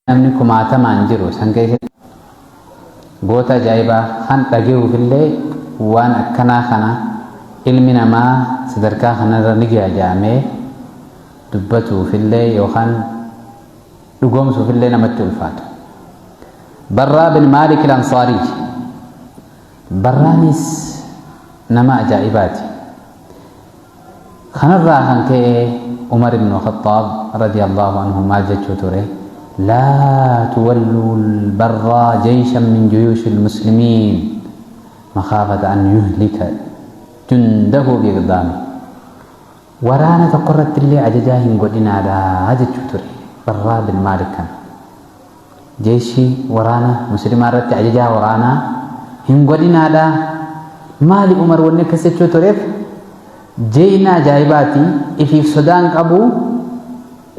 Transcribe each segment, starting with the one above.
Namni kumaatamaan jiru san keessatti goota ajaa'ibaa kan dhage'uufillee waan akkanaa kana ilmi namaa sadarkaa kanarra ni ga'a jedhamee dubbatuufillee yookaan dhugoomsuufillee namatti ulfaatu. Barraa bin Maalik al-Ansaarii. Barraanis nama ajaa'ibaati. Kanarraa kan ka'e Umar ibn Khaxxaab radiyallahu anhu maal jechuu ture? Laa tuwalluu al-barraa jayshan min juyuushi al-muslimiin makhaafata an yuhlika jundahu biiqdaamihi. Waraana tokko irratti illee ajajaa hin godhinaadha jechuu ture Barraa bin Maalik kana. Jeyshii, waraana, muslimaa irratti ajajaa waraanaa hin godhinaadha. Maali Umar wanni akkas jechuu tureef? Jeyna ajaa'ibaati, ifiif sodaan qabu,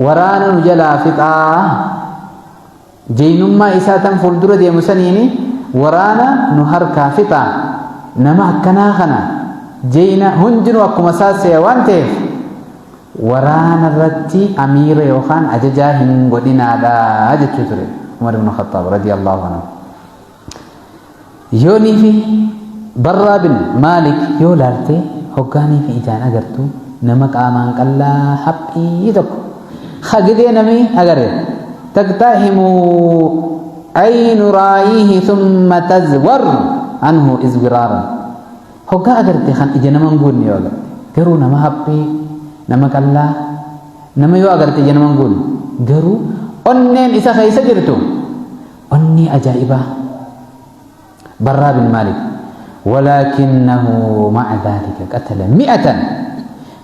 waraana nu jalaa fixaa. Jeynummaa isaa tan fuuldura deemu saniini waraana nu harkaa fixaa. Nama akkanaa kana jeyna hundinuu akkuma isaa seya waan ta'eef Waraana irratti amiira yookaan ajajaa hin godhinaadha jechuu ture Umar ibn Khaxxaab radiyallahu anhu. Yoonii fi Barraa bin Maalik yoo laalte hoggaanii fi ijaan agartu nama qaamaan qallaa haphii tokko hagidee namni agarre taqtahimu aynu raa'iihi thumma tazwar anhu izwiraaran. Hoggaa agarte kan ija nama hin guunne yoo agarte. Garuu nama haphii, nama qallaa, nama yoo agarte ija nama hin guunne. Garuu onneen isa keessa jirtu onnee ajaa'ibaa. Barraa bin Maalik. Walaakinnahu ma'a dhaalika qatala mi'atan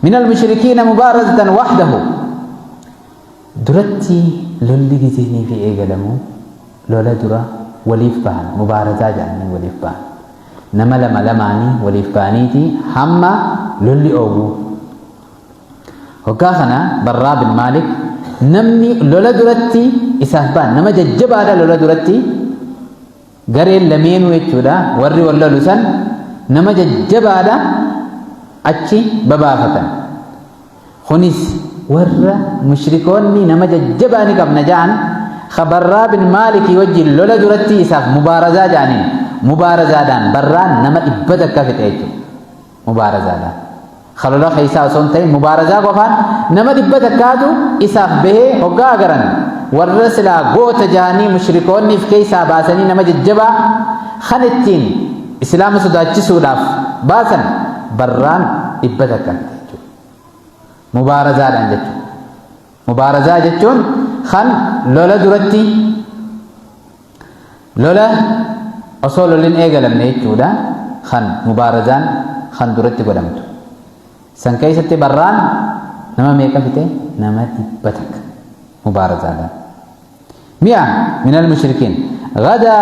min al-mushrikiina mubaarazatan wahdahu. Duratti lolli gizeenii fi eegalamu lola dura waliif bahan, mubaarazaa jedhanii waliif bahan. Nama lama lamaanii waliif bahaniiti hamma lolli oowwu. Hoggaa kana Barraa bin Maalik namni lola duratti isaaf bahan nama jajjabaadha lola duratti gareen lameenuu jechuudha warri wal lolu san nama jajjabaadha achi babaafatan. Kunis warra mushrikoonni nama jajjabaa ni qabna ja'an ka Barraa bin Maalikii wajjin lola duratti isaaf mubaarazaa ja'aniin mubaarazaadhaan Barraan nama 100 fixe jechuudha. Mubaarazaadhaan. Ka lola keessaa osoo hin ta'in mubaarazaa qofaan nama 100tu isaaf bahee hoggaa agaran warra silaa goota ja'anii mushrikoonni if keessaa baasanii nama jajjabaa kan ittiin Islaama sodaachisuudhaaf baasan Barraan 100 fixe jechuudha. Mubaarazaadhaan jechuudha. Mubaarazaa jechuun kan lola duratti lola osoo lolli hin eegalamne jechuudha kan mubaarazaan kan duratti godhamtu. San keessatti Barraan nama meeqa fixe? Nama 100 mubaarazaadhaan. Mi'a min al-mushrikiin. غدا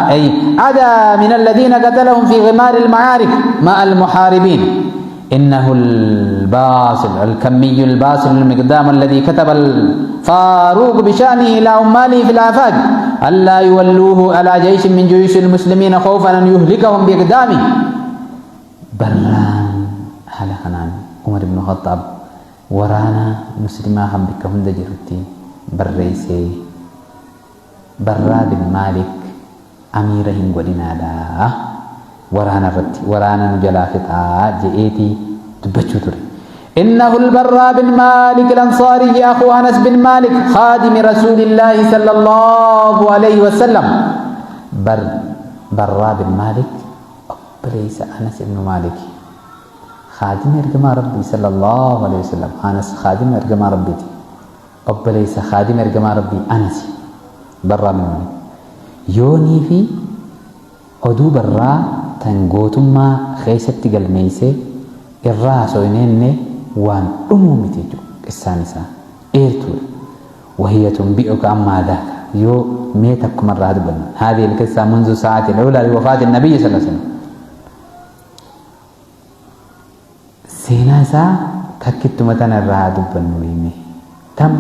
أي عدا من الذين قتلهم في غمار المعارك مع المحاربين. إنه الباصل الكمي الباصل المقدام الذي كتب الفاروق بشأنه إلى عماله في الآفاق ألا يولوه على جيش من جيوش المسلمين خوفا أن يهلكهم بإقدامه. بران haala kanaan Umar ibn Khaxxaab waraana muslimaa kan bikka hunda jirutti barreessee Barraa bin Maalik amiira hin godhinaadha waraana irratti waraana nu jalaa fixaa je'eeti dubbachuu ture. إنه البراء بن مالك الأنصاري أخو أنس بن مالك خادم رسول الله صلى الله عليه وسلم. بر براء بن مالك obboleessa Anas ibn Maaliki. Khaadima ergamaa Rabbii sallallahu alaihi wasallam. Anas khaadima ergamaa Rabbiiti. Obboleessa khaadima ergamaa Rabbii Anasi. Barraa bin Maalik. Yoonii fi oduu Barraa tan gootummaa keessatti galmeeyse irraa haasooyneenne waan dhumuu miti jechuudha. Qissaan isaa dheertuudha. Wahiya tunbi'uka ammaa dhaaka. Yoo mee takkuma irraa haa dubbannu. Haadhihi al-qissa munzu sa'aati al-ula li wafaati an-nabiyyi sallallahu alaihi wasallam. Seenaa isaa takkittuma tana irraa haa dubbannu mee. Tam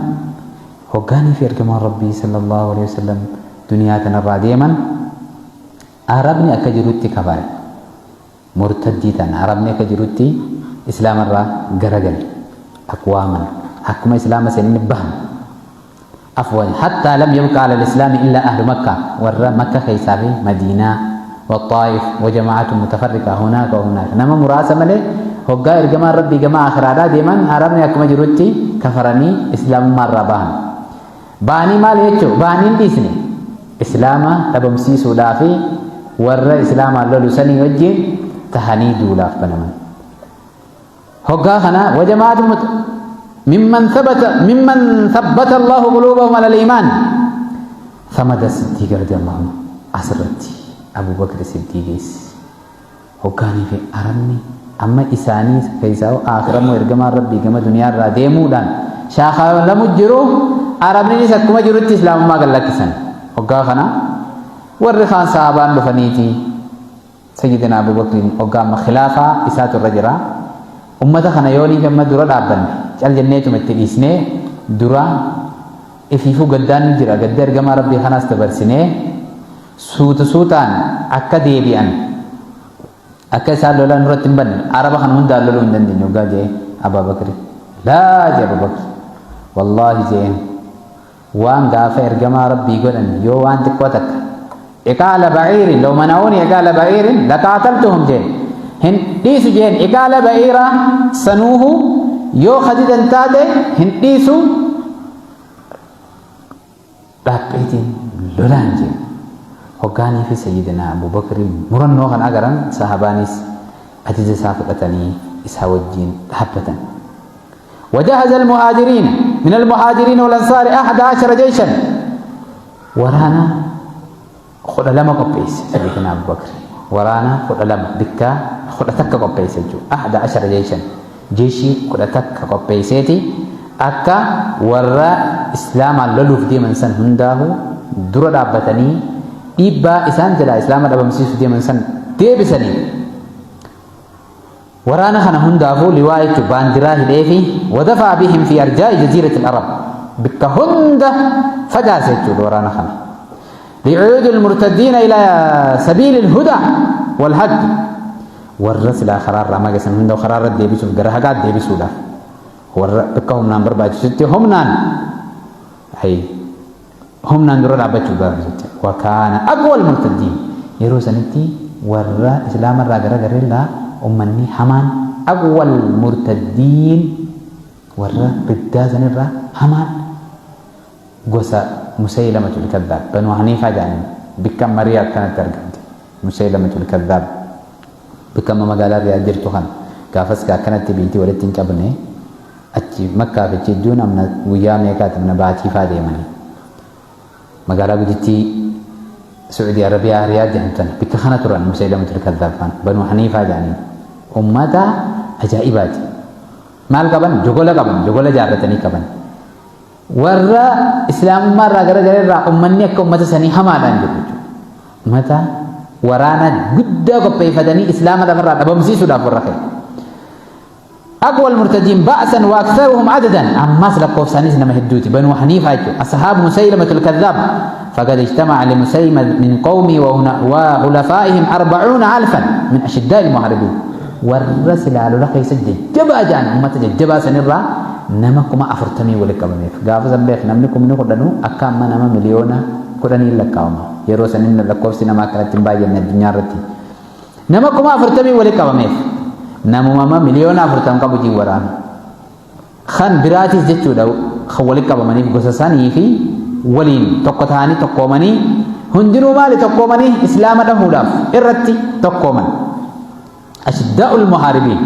hoggaanii fi ergamaan Rabbii sallallahu alaihi wasallam duniyaa tanarraa deeman Arabni akka jirutti kafare. Murtaddii ta'an. Arabni akka jirutti Islaama irraa garagale. Aqwaaman. Akkuma Islaama seenanii bahan. Afwan hattaa lam yabqa ala al-islaami illaa ahlu Makka, warra Makka keessaa fi Madiinaa, wa Xaa'if, wa jamaa'atun mutafarriqa hunaaka wa hunaaka, nama muraasa malee. Hoggaa ergamaan Rabbii gama aakhiraadhaa deeman, Arabni akkuma jirutti kafaranii islaamummaa irraa bahan. Bahanii maal jechuu? Bahanii hin dhiisne. Islaama dhabamsiisuudhaa fi warra islaamaan lolu sanii wajjiin tahanii duulaaf banaman. Hoggaa kana wajamaatu mimman thabata mimman thabbata Allahu quluubahum ala al-iimaan Thamada Siddiiq radiyallahu anhu. Asirratti Abu Bakr Siddiiqis hoggaanii fi Arabni amma isaanii keessaa aakhiramoo ergamaan Rabbii gama duniyaa irraa deemuudhaan shaakalamu jiru, Arabninis akkuma jirutti islaamummaa gad lakkisan. Hoggaa kana warri kaan sahabaan dhufaniiti Sayyidina Abu Bakriin hoggaa amma khilaafaa isaatu irra jira. Ummata kana yooniif amma dura dhaabbanne cal jenneetuma itti dhiisnee, dura ifiifuu gaddaan ni jira, gadda ergamaa Rabbii kanaas dabarsinee suuta suutaan akka deebi'an, akka isaan lola nurratti hin banne, Araba kana hundaan loluu hin dandeenyu hoggaa jee, Abaa Bakri laa jee. Abu Bakri wallaahi jeen, waan gaafa ergamaa Rabbii godhan yoo waan xiqqoo takka iqaala ba'iirin, law mana'uuni iqaala ba'iirin laqaataltuhum jeen, hin dhiisu jeen. Iqaala ba'iiraa sanuuhu yoo kadidan taate hin dhiisu, dhaapheetiin lolaan jeen. Hoggaanii fi Sayyidina Abu Bakriin murannoo kan agaran, sahabaanis ajaja isaa fudhatanii isaa wajjiin dhaabbatan. وجهز المهاجرين من المهاجرين والأنصار 11 جيشا، waraana 12 qopheesse Sayyidina Abu Bakr. Waraana 12 bikka 11 qopheesse jechuudha. 11 جيشا, jeeshii 11 qopheesseeti akka warra islaamaan loluuf deeman san hundaahu dura dhaabbatanii dhiibbaa isaan jalaa islaama dhabamsiisuuf deeman san deebisanii. Waraana kana hundaafuu liwaa jechuun baandiraa hidheefi ودفع بهم في أرجاء جزيرة العرب, bikka hunda facaase jechuudha waraana kana. ليعيد المرتدين إلى سبيل الهدى والحق, warra silaa karaarraa magasan hunda karaarra deebisuuf, gara haqaat deebisuudhaaf, warra bakka humnaan barbaachisutti humnaan hay humnaan dura dhaabbachuu barbaachisutti. وكان أقوى المرتدين, yeroo sanitti warra islaamarraa gara gareellaa ummanni hamaan, أقوى المرتدين, warra riddaa sanirraa hamaan gosa Musaylamatul Kaddaab, Banu Haniifaa jedhaniin. Bikka marii akkanatti argamte Musaylamatul Kaddaab, bikka amma magaalaa Riyaad jirtu kana. Gaafas akkanatti biitii walitti hin qabne. Achi Makkaa fi achi iddoon amna guyyaa meeqaati, amna baatiifaa deemanii magaalaa guddittii Sacuudii Arabiyaa Riyaad jedhamtan bikka kana turan. Musaylamatul Kaddaab faana Banu Haniifaa jedhaniin ummata ajaa'ibaati. Maal qaban? Jogola qaban, jogola jaarratanii qaban. Warra islaamummaa irraa gara gareerraa ummanni akka ummata sanii hamaadhaan jiru jechuudha. Ummata waraana guddaa qopheeffatanii islaama lafarraa dhabamsiisuudhaaf warra ka'e. أقوى المرتدين بأسا وأكثرهم عددا, أماس lakkoofsaanis nama hedduuti بنو حنيفة أصحاب مسيلمة الكذاب. فقد اجتمع لمسيلمة من قومه وخلفائهم 40,000 من أشداء المحاربين. Warra silaa lola keessa jajjabaa jedhan, ummata jajjabaa sanirraa nama 40,000 walitti qabameef. Gaafa san beek, namni 10,000 akka amma nama 10,000,000 lakkaa'ama. Yeroo sanin lakkoofsi namaa akkanatti hin baay'anne addunyaa irratti. Nama 40,000 walitti qabameef, namuma 40,000,000 qabu jiin waraana. Kan biraatis jechuudha kan walitti qabamaniif gosa sanii fi waliin tokko ta'anii tokkoomanii, hundinuu maali tokkoomanii islaama dhahuudhaaf irratti tokkooman. أشداء المحاربين.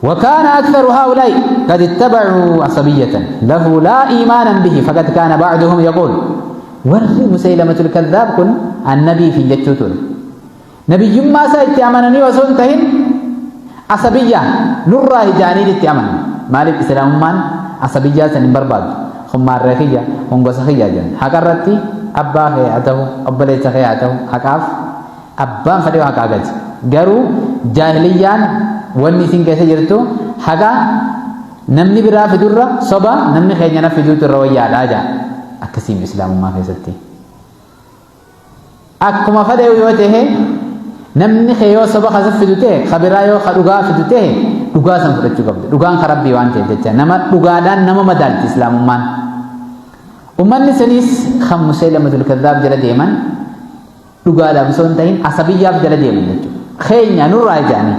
وكان أكثر هؤلاء قد اتبعوا عصبية له لا إيمانا به، فقد كان بعضهم يقول, warri مسيلمة الكذاب kun النبي في جتشوتون nabiyyummaa isaa itti amananii osoo hin tahin, asabiyyaa nurraa hijaanii itti amanan. Maaliif? Islaamummaan asabiyyaa san hin barbaadu. Hummaarree kiyya, hongosa kiyya jenna. Haqarratti abbaa kee haa ta'u, obboleessa kee haa ta'u, haqaaf abbaan fedhee haqaa gadi. Garuu jaahiliyyaan wanni isin keessa jirtu haqa namni biraa fidurra soba namni keenya na fiduutu irra wayyaadhaa jaa. Akkasiin islaamummaa keessatti akkuma fedhe yoo ta'e, namni kee yoo soba kasa fidu ta'e, ka biraa yoo ka dhugaa fidu ta'e, dhugaa san fudhachuu qabda. Dhugaan ka Rabbii waan ta'eef jecha nama dhugaadhaan nama madaalti islaamummaan. Ummanni saniis kan Musaylamatul Kadhaab jala deeman dhugaadhaaf osoo hin ta'in asabiyyaaf jala deeman jechuudha. Keenya nurraa jedhanii.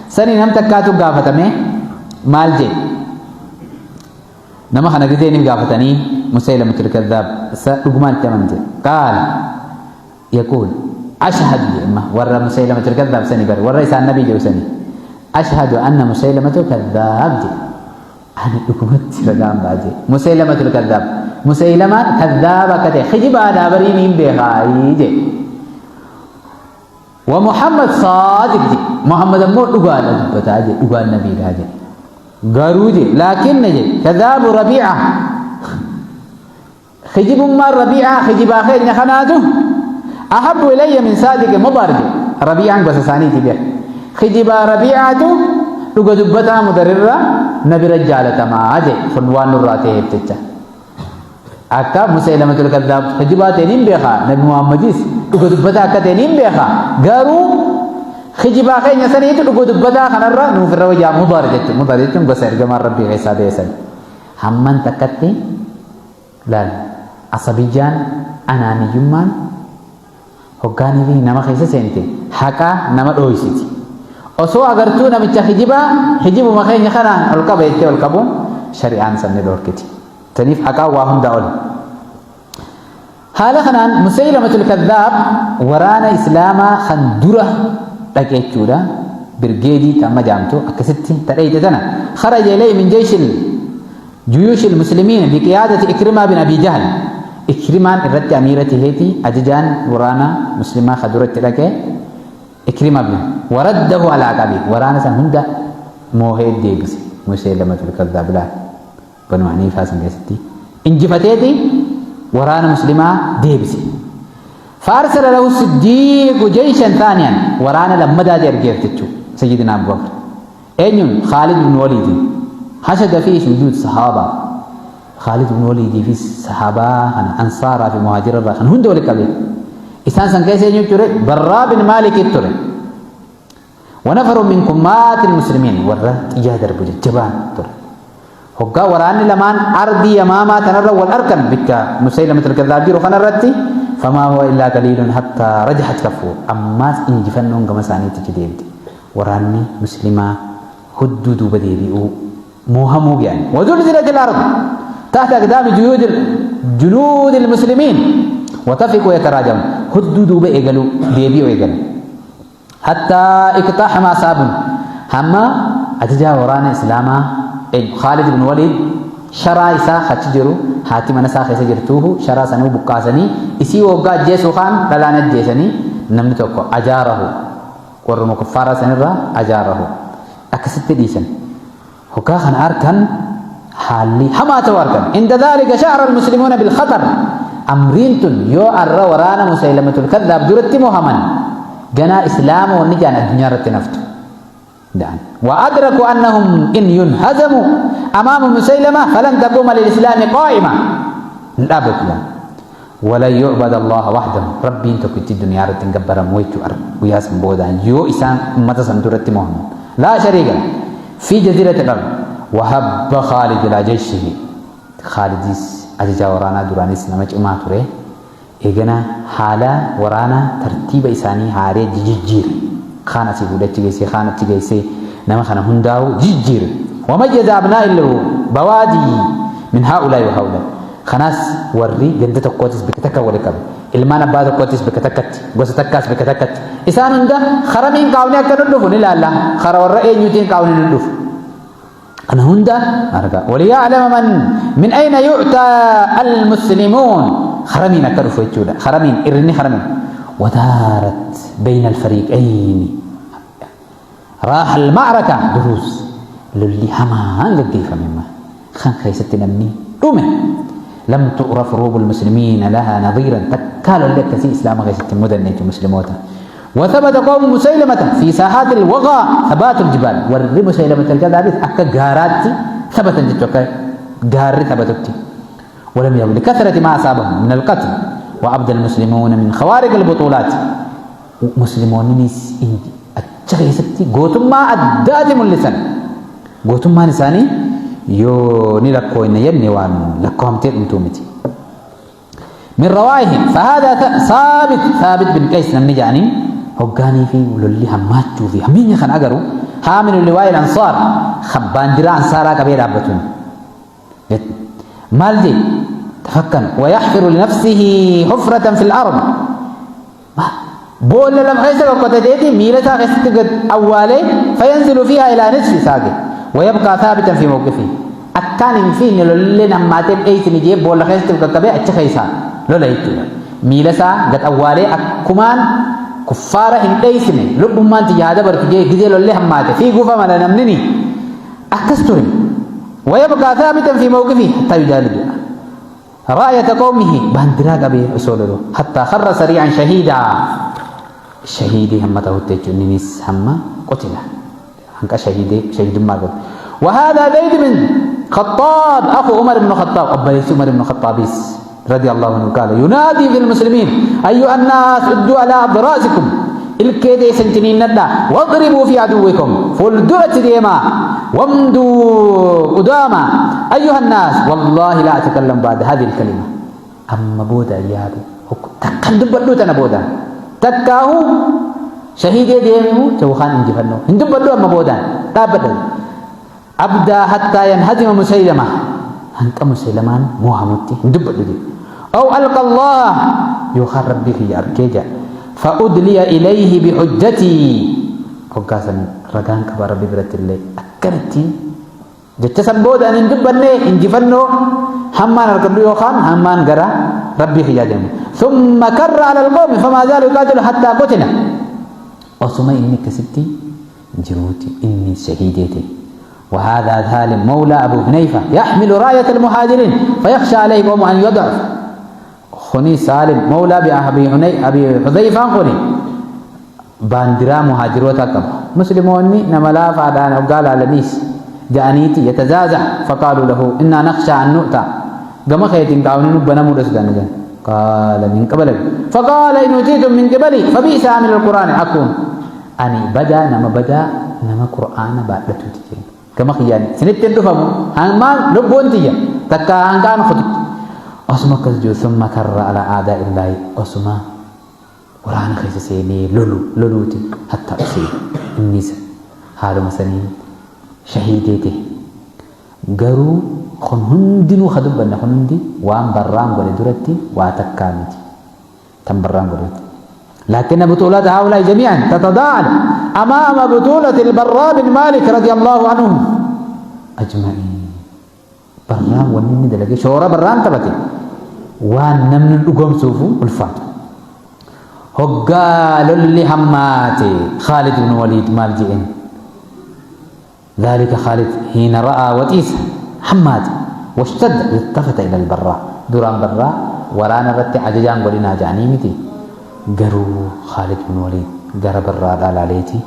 Sanii nam takkaatu gaafatame maal jedhe? Nama kana gizee ni gaafatanii Musaylamatul Kadhaab isa dhugumaan itti amante. Qaala yaquul ashhadu jedhama warra Musaylamatul Kadhaab sanii bar warra isaan nabii jedhu sanii. Ashhadu anna Musaylamatu kadhaab jedhe. Ani dhugumatti ragaan ba'a jedhe. Musaylamatul Kadhaab. Musaylamaan kadhaab akka ta'e kijibaadhaa barii niin beekaa jedhe. Wa Muhammad saadiq jedhe. Muhammad ammoo dhugaadha dubbataa jedhe. Dhugaan nabiidhaa jedhe. Garuu jedhe laakinna jedhe kadhaabu Rabii'a. Kijibummaan Rabii'aa kijibaa keenya kanaatu ahabbu ilayya min saadiqi Mudar jedhe. Rabii'aan gosa isaaniiti beeka. Kijibaa Rabii'aatu dhuga dubbataa Mudarirra na bira jaalatamaa jedhe. Kun waan nurraa ta'eef jecha. Akka Musaylamatul Kaddaab kijibaa ta'e niin beeka. Nabi Muhammadis dhuga dubbataa akka ta'e niin beeka. Garuu kijibaa keenya saniitu dhuga dubbataa kanarra nuuf irra wayyaa Mudar jechuudha. Mudar jechuun gosa ergamaan Rabbii keessaa ba'e sani. Hamman takkatti laal asabiyyaan anaaniyyummaan hoggaanii fi nama keessa seente haqa nama dhooysiti. Osoo agartuu namicha kijibaa kijibuma keenya kanaan ol qaba jettee ol qabuun shari'aan san ni dhoorkiti. Saniif haqaan waa hundaa oli. Haala kanaan Musaylamatul Kadhaab waraana Islaamaa kan dura dhaqe jechuudha. Birgeedii ta amma jaamtu akkasitti ta dheyxe tana kharaja ilayhi min jayshil juyuushil muslimiina biqiyaadati Ikrimaa bin Abii Jahl. Ikrimaan irratti amiira taheeti ajajaan waraana muslimaa ka dura itti dhaqe Ikrimaa bin waraddahu alaa aqabi waraana san hunda moohee deebise Musaylamatul Kadhaab laal. Banu Haniifaa san keessatti injifateeti waraana muslimaa deebise. Faarsala lahu siddiiqu jeyshan taaniyan waraana lammadaati ergeef jechuu Sayyidina Abu Bakr. Eenyuun Khaalid ibn Waliidin hashada fi shujuud sahaabaa Khaalid ibn Waliidii fi sahaabaa kana ansaaraa fi muhaajira irraa kan hunda walitti qabee isaan san keessa eenyu ture Barraa bin Maalik ture. Wanafarun min kummaatil muslimiin warra xiyyaa darbu jajjabaan ture. Hoggaa waraanni lamaan ardii Yamaamaa tanarra wal arkan bikka Musaylamatul Kadhaab jiru kanarratti famaa huwa illaa qaliilun hattaa rajahat kaffu ammaas injifannoon gama isaaniitti achi deebite. Waraanni muslimaa hudduu duuba deebi'uu moohamuu ge'an. Wazulzilatil ardu tahta aqdaami juyuudil junuudil muslimiin watafiquu yataraajamun hudduu duuba eegaluu deebi'uu eegalan. Hattaa iqtaaxama asaabun hamma ajajaa waraana islaamaa eenyu Khaalid ibn Waliid sharaa isaa achi jiru haati mana isaa keessa jirtuuhu sharaa sanuu buqqaasanii isii woggaa ajjeesuu kaan dhalaan ajjeesanii namni tokko ajaarahu warruma kuffaaraa sanirraa ajaarahu akkasitti dhiisan. Hoggaa kana arkan haalli hamaa ta'uu argan. Inda dhaalika sha'ara al-muslimuuna bil-khatar. Amriin tun yoo arra waraana Musaylamatul Kadhaab duratti mohaman ganaa Islaama wanni jaan addunyaa irratti naftu. Da'an. Wa adraku annahum in yunhazamu amaama Musaylama falan taquuma lil-islaami qaa'ima. Hin dhaabbatu jaan. Walan yu'bada Allaha wahdahu. Rabbiin tokkichi duniyaa irratti hin gabbaramu jechuu arga. Guyyaa san boodaan yoo isaan ummata san duratti mohaman. Laa shariika lahu. Fi jaziirati al-ard. Wahabba Khaalid ilaa jayshihi. Khaalidis ajajaa waraanaa duraanis nama cimaa ture. Eegana haala waraana tartiiba isaanii haaree jijijjiire. Kaan asii fuudhee achi geessee, kaan achi geessee nama kana hundaa'u jijjiire. Wamayyaza abnaa'il bawaadii min haa'ulaa'i wa haa'ulaa'i. Kanaas warri ganda tokkootis bakka takka wali qabe. Ilmaan abbaa tokkootis bakka takkatti, gosa takkaas bakka takkatti. Isaan hunda karamiin qaawni akka nu dhufu ni laalla. Kara warra eenyuutiin qaawni nu dhufu. Kana hunda arga. Waliya'lama man min ayna yu'taa al-muslimuun. Karamiin akka dhufu jechuudha. Karamiin irrinni karamiin. Wadaarat bayna al-fariiqayni. Raaha al-ma'raka duruus. Lolli hamaan gaggeeffame amma. Kan keessatti namni dhume. Lam tu'raf ruubul muslimiina lahaa nadiiran takkaa lolli akkasii islaama keessatti hin mudanne jechuun muslimoota. وثبت قوم مسيلمة في ساحات الوغى ثبات الجبال ور مسيلمة الكذابيث أكا غاراتي ثبتا جتوكا غار ثبتتي ولم يبل لكثرة ما أصابهم من القتل وأبدى المسلمون من خوارق البطولات Muslimoonninis achi keessatti gootummaa addaati mul'isan. Gootummaan isaanii yoo ni lakkoofne jenne waan lakkoofamtee dhumtuu miti. من روائه فهذا ثابت ثابت بن قيس نمني جاني هقاني في ولولي هماتشو في همين خان أقرو حامل اللواء الأنصار خبان درا أنصارا كبير أبتون مالدي تفكر ويحفر لنفسه حفرة في الأرض بول لم خيسك وقتتيتي ميلتا خيستك أولي فينزل فيها إلى نصف ساقه ويبقى ثابتا في موقفه أكان فيه لولي نماتين أيس نجيب بول خيستك وقتبه أتش خيسا لولا يتولا ميلسا قد أولي أكمان كفارة إن أيسني لب ما أنت جهاد بركجي جزي لولي هماته في قفا ما نمنني أكستري ويبقى ثابتا في موقفه حتى يجالد رأية قومه باندراك أبي أسوله حتى خر سريعا شهيدا شهيدي هم تهوتيجو نيس هم قتل هنك شهيدي شهيد ما قتل. وهذا زيد بن خطاب أخو عمر بن الخطاب أبا عمر بن الخطاب رضي الله عنه قال ينادي في المسلمين أيها الناس ادوا على أضراسكم الكيدي سنتنين ندى واضربوا في عدوكم فلدرة ديما وامدوا قداما أيها الناس والله لا أتكلم بعد هذه الكلمة أما بودا يا أبي تكن دبلو تنا بودا تكاهو شهيد ديمو توخان انجفنو هندبلو أما بودا تابدل أبدا حتى ينهزم مسيلمة أنت مسيلمان مو همتي هندبلو دي أو ألقى الله يخرب به أركيجا فأدلي إليه بحجتي هقاسا رقان كبار ربي برت الله أكرتي جتسن بودا أن اندبني انجفنو همان القبل يوخان همان قرا ربي خيادم ثم كر على القوم فما زالوا يقاتلوا حتى قتل وثم إني كسبتي جروتي إني شهيدتي. وهذا ثالم مولى أبو حنيفة يحمل راية المهاجرين فيخشى عليه قوم أن يضعف. خني سالم مولى أبي أبي حذيفة خني باندرا مهاجر وتقب مسلمون نملا فعدان وقال على نيس جانيتي يتزازع فقالوا له إنا نخشى أن نؤتى قام خيتين قاونين نبنا مرسدان قال من قبلك فقال إن أتيتم من قبلي فبئس عامل القرآن أكون أني بدا نما بدا نما قرآن بعد تتجين كما خياني سنتين دفمو همان لبون تيا تكا هنكان خطب أسمى كزجو ثم كر على أعداء الله أسمى قرآن خيس سيني لولو لولوتي حتى أصيب النساء هذا مثلا شهيدته قرو خن هندنو خدب بنا خن هندي وان بران قولي درتي واتكامتي تم بران قولي. لكن بطولات هؤلاء جميعا تتضاعل أمام بطولة البراء بن مالك رضي الله عنهم أجمعين. بران ونمني دلقي شورا بران تبتي وان نمن الأقوم سوفو الفات هقال اللي هماتي خالد بن وليد مالجئين ذلك خالد حين رأى وتيس حماد واشتد التفت إلى البراء دران براء ورانا رتي عججان قولنا جانيمتي قرو خالد بن وليد قرى براء قال عليتي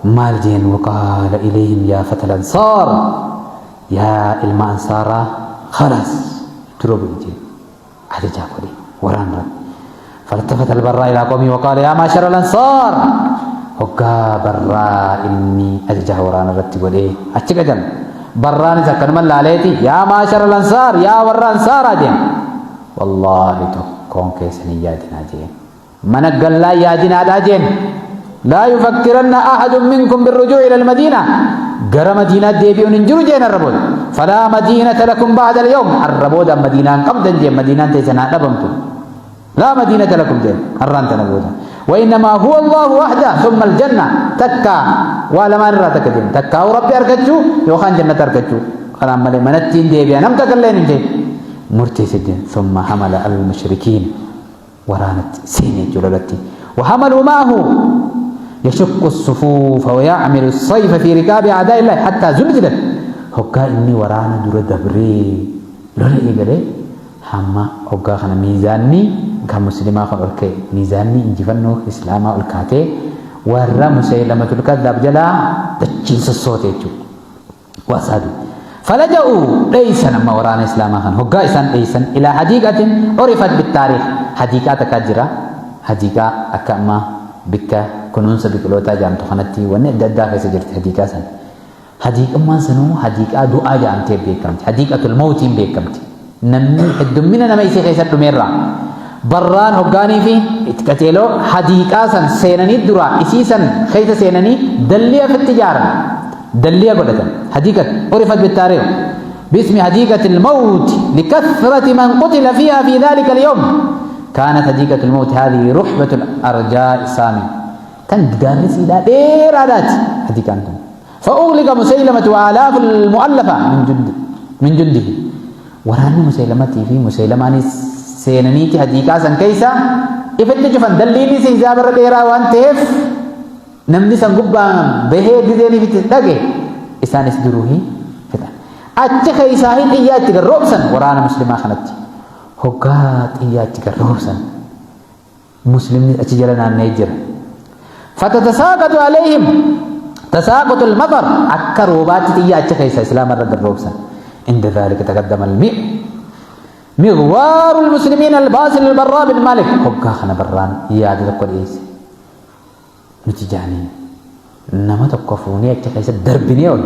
مالجين وقال إليهم يا فتى الأنصار يا إلما أنصارا خلاص تروبوا عججان قولي وران رت. فالتفت البراء إلى قومه وقال يا معشر الأنصار هكا براء إني أججه ورانا رتي قولي أتشك جن براني سكن من لاليتي يا معشر الأنصار يا ور أنصار أجين والله تكون كيسني يا دين من قال لا يا دين أجين لا يفكرن أحد منكم بالرجوع إلى المدينة قرى مدينة ديبيون انجروا جين الربود فلا مدينة لكم بعد اليوم الربود مدينة قبدا جين مدينة تيسنا نبمتم لا مدينة لكم جين الران تنبودا وإنما هو الله وحده ثم الجنة تكا ولا ما نرى تكجين تكا وربي أركتشو يوخان جنة أركتشو خلام ملي منتين ديبيا نم تكلين جين مرتي سجين ثم حمل المشركين ورانت سيني جلالتي وحملوا معه يشق الصفوف ويعمل الصيف في ركاب أعداء الله حتى زلزلت هكا إني ورانا در دبري لولا إيجري حما هكا خنا ميزاني كمسلمة خلقك ميزاني إنجفنو إسلاما الكاتي ورا مسيلمة الكذاب جلا تجنس الصوت يجو وأصحابي فلجأوا ليس لما ورانا إسلاما خن هكا إسان إيسان إلى حديقة عرفت بالتاريخ حديقة تكاجرة حديقة أكما بك كنونس بكلوتا جام تخنتي ونبدأ داخل سجلت حديقة سن حديقة ما سنو حديقة دعاء جام تبيكمت حديقة الموت بيكمت Namni heddummina nama isii keessa dhumeerraa. Barraan hoggaanii fi itti qaceeloo hadiiqaa san seenanii duraa isii san keessa seenanii dalliya fitti ijaaran. Dalliya godhatan. Hadiiqat urifat bittaariikh. باسم حديقة الموت لكثرة من قتل فيها في ذلك اليوم. كانت حديقة الموت هذه رحبة الأرجاء السامي. تن سيدا ديرادات حديقة أنتم. فأغلق مسيلمة وآلاف المؤلفة من جنده. وران مسيلمة في مسيلمة سيننيتي حديقة سن كيسا إفت جفن دليني سيزابر ديرا وانتهف نمني سنقبا به ديني في تدقي إسان اسدروهي فتن achi keessaa hin xiyyaa itti garroobsan waraana muslimaa kanatti. Hoggaa xiyyaa itti garroobsan muslimni achi jala naanna'ee jira. Fatatasaaqatu alayhim tasaaqatu almatar akka roobaatti xiyyaa achi keessa islaama irra garroobsan. عند ذلك تقدم المئ مغوار المسلمين الباسل البراء بن مالك hoggaa kana Barraan yaada tokko dhiyeesse. Nuti jaaniin nama tokko fuunee achi keessa darbinee ol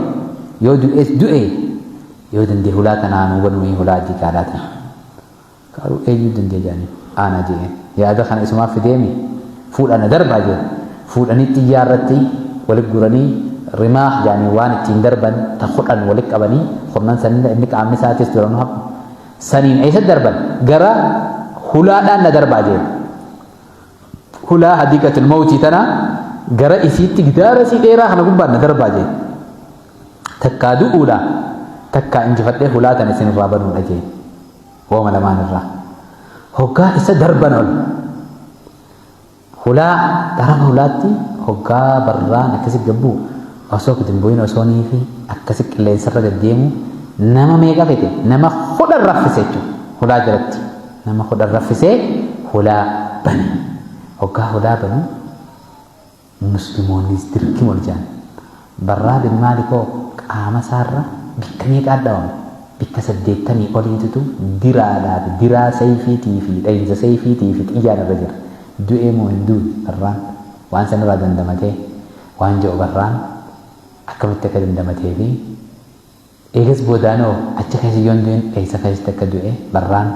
yoo du'es du'e yoo dandee hulaa tanaa nuu banuu hulaa diqaalaa tana. Garuu eenyu dandee jaaniin ana jeen yaada kana isumaaf fideemi fuudhana darbaa jeen fuudhanii xiyyaa irratti walit guranii rimaah jaanii waan ittiin darban ta kudhan walit qabanii kurnan sanin inni qaamni isaatis duranuu hafu saniin eessa darban gara hulaadhaan na darbaa jeen hulaa hadiiqatul mawtii tana gara isiitti gidaara isii dheeraa kana gubbaan na darbaa jeen takkaa du'uudha takkaa injifadhee hulaa tana isin irraa banuudha jeen wooma lamaan irraa hoggaa isa darban ol hulaa xarafa hulaatti hoggaa Barraan akkasi gabbuu osoo gadi hin bu'in osoo nii fi akkasi qilleensarra deddeemu nama meeqa fite nama 10 raffise jechuudha hulaa jalatti nama 10 raffisee hulaa bane hoggaa hulaa banu muslimoonnis dirqima ol jedhan Barraa bin Maalikoo qaama isaarra bikka meeqaa dhawame bikka 80 oliitutu diraadhaa fi diraa sayfiitii fi dhahinsa sayfiitii fi xiyyaan irra jira. Du'ee moo hin duune Barraan waan sanirraa dandamatee waan jedhu Barraan akkamitti akka dandamatee fi eegas boodaanoo achi keessa yoon du'in eessa keessatti akka du'e Barraan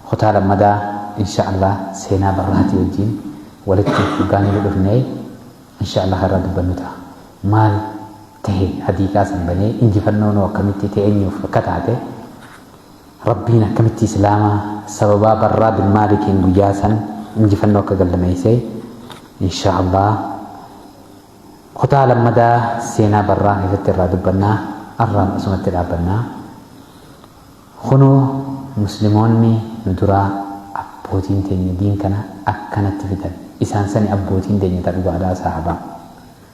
kutaa lammadaa insha Allah seenaa Barraatii wajjin walitti hoggaanii dhufnee insha Allah irraa dubbannu ta'a. Maal tahe hadiiqaa san banee injifannoonoo akkamitti ta'e eenyuuf akka taate Rabbiin akkamitti islaama sababaa Barraa bin Maalikiin guyyaa san injifannoo akka gallameeyse insha Allah kutaa lammadaa seenaa Barraa keessatti irraa dubbannaa arraan asumatti dhaabbannaa. Kunoo muslimoonni nu duraa abbootiin teenya diin kana akkanatti fidan isaan sani abbootiin teenya ta dhugaadhaa sahabaa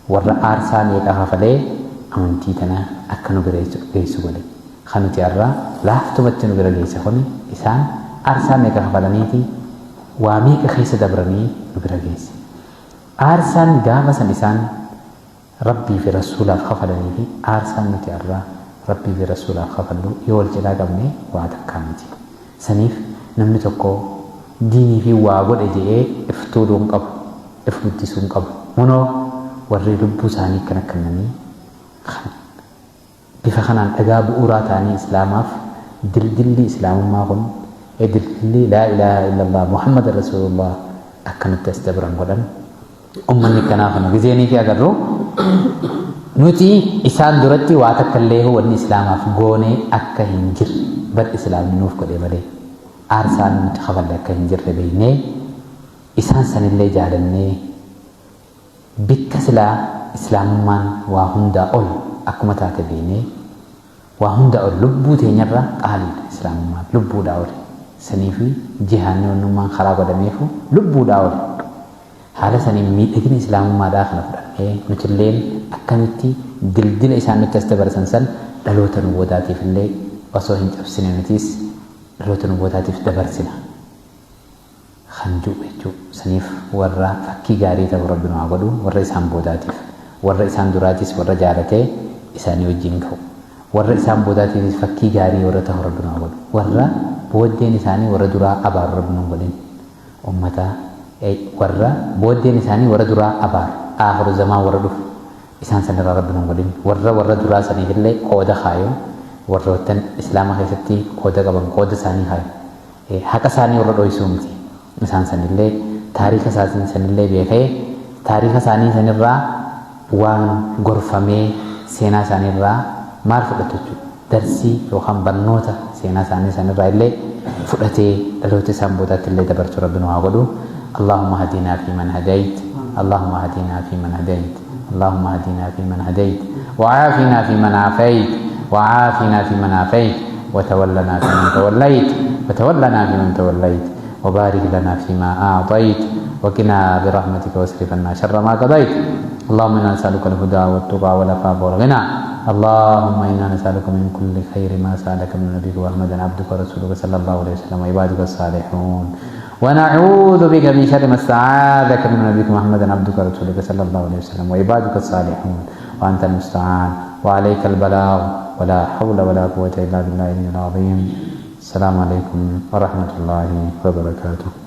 warra aarsaa meeqa kafalee amantii tana akka nu bira geessu godhe kan nuti arra laaftumatti nu bira geesse kuni isaan aarsaa meeqa kafalaniiti waa meeqa keessa dabranii nu bira geesse aarsaan gaafa san isaan Rabbii fi Rasuulaaf kafalanii fi aarsaan nuti arra Rabbii fi Rasuulaaf kafallu yoo wal cinaa qabne waa takkaa miti. Saniif namni tokko diinii fi waa godhe je'ee if tuuluu hin qabu, if guddisuu hin qabu. Hunoo warri lubbuu isaanii akkana kennanii kan bifa kanaan dhagaa bu'uuraa ta'anii Islaamaaf dildilli Islaamummaa kun dildilli laa ilaaha illallah Muhammad Rasuulullah akka nutti as dabran godhan ummanni akkanaa kana gizeenii fi agarru nuti isaan duratti waa takka illee wanni Islaamaaf goone akka hin jirre bar Islaamni nuuf godhe malee aarsaan nuti kafalle akka hin jirre beeknee isaan sanillee jaalannee bikka silaa Islaamummaan waa hundaa ol akkuma taate beeknee waa hundaa ol lubbuu teenyarra qaaliidha Islaamummaan lubbuudhaa oli saniifi jihaanni wannummaan karaa godhameefu lubbuudhaa oli haala saniin miidhagina Islaamummaadhaa kana fudhannee nutilleen akkamitti dildila isaan nutti as dabarsan san dhaloota nu boodaatiif illee osoo hin cabsine nutis dhaloota nu boodaatiif dabarsina kan ju'u jechuu saniif warra fakkii gaarii ta'u Rabbi nu haa godhu warra isaan boodaatiif warra isaan duraatis warra jaalatee isaanii wajjin ka'u warra isaan boodaatiifis fakkii gaarii warra ta'u Rabbi nu haa godhu warra booddeen isaanii warra duraa abaaru Rabbi nu hin godhin ummata warra booddeen isaanii warra duraa abaaru aakhiru zamaan warra dhufu isaan sanirraa Rabbi nu hin godhin warra warra duraa saniifillee qooda kaayu. Warroottan Islaama keessatti qooda qaban qooda isaanii hayu. Haqa isaanii warra dhoysuu miti. Isaan sanillee taariika isaanii sanillee beekee taariika isaanii sanirraa waan gorfamee seenaa isaaniirraa maal fudhatu jechuudha. Darsii yookaan barnoota seenaa isaanii sanirraa illee fudhatee dhaloota isaan boodaatti illee dabarsu Rabbi nu haa godhu. اللهم هدنا فيمن هديت، اللهم هدنا فيمن هديت، اللهم هدنا فيمن هديت، وعافنا فيمن عافيت، وعافنا فيمن عافيت، وتولنا فيمن توليت، وتولنا فيمن توليت، وبارك لنا فيما أعطيت، وقنا برحمتك واصرف عنا شر ما قضيت. اللهم إنا نسألك الهدى والتقى والعفاف والغنى. اللهم إنا نسألك من كل خير ما سألك من نبيك محمد عبدك ورسولك صلى الله عليه وسلم وعبادك الصالحون، ونعوذ بك من شر ما استعاذك من نبيك محمد عبدك ورسولك صلى الله عليه وسلم وعبادك الصالحون، وأنت المستعان وعليك البلاغ، ولا حول ولا قوة إلا بالله العلي العظيم. السلام عليكم ورحمة الله وبركاته.